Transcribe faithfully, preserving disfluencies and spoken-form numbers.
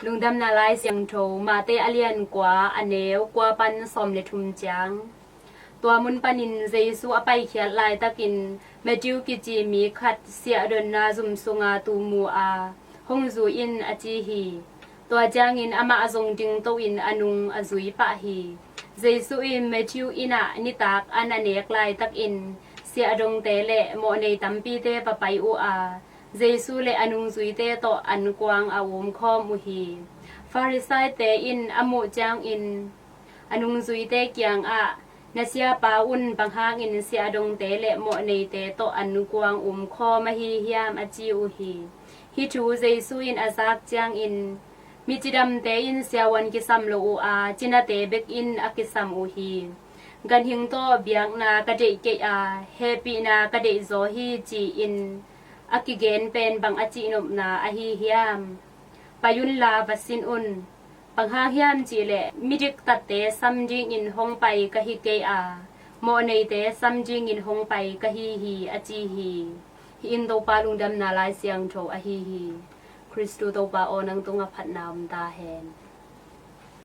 Lungdamna Lai Siangtho, Mate a lian kua, a neu kua pan sawm le thum ciang. Tua mun panin Jesu a paikhiat laitakin Matthew kici mi khat siahdonna zum sunga tuu mu a, hong zui in a ci hi. Tua ciangin amah a zong dingto in a nung a zui pah hi. Jesu in Matthew inn ah nitak an a nek laitakin siahdongte le mawhnei tampite va pai uh a, Jesu le a nungzuite tawh ankuang a um khawm uh hi. Farisaite in a muh ciangin a nungzuite kiangah, "Na siapa un bang hangin siahdongte le mawhneite tawh ankuang um khawm ahi hiam?" a ci uh hi. Hih thu Jesu in a zak ciangin, "Mi cidamte in siavuan kisam lo uh a, cinate bek in a kisam uh hi. Ganhing tawh biakna ka deih kei a, hehpihna ka deih zaw hi," ci-in a kigen pen bang a cihnopna ahi hiam? "Pai unla va sin un. Bang hang hiam cihleh midiktatte sam dingin hong pai ka hi kei a, mawhneite sam dingin hong pai ka hi hi," a ci hi. Hih in Topa Lungdamna Lai Siangtho ahi hi. Khristu Topa aw, nang tungah phatna om ta hen.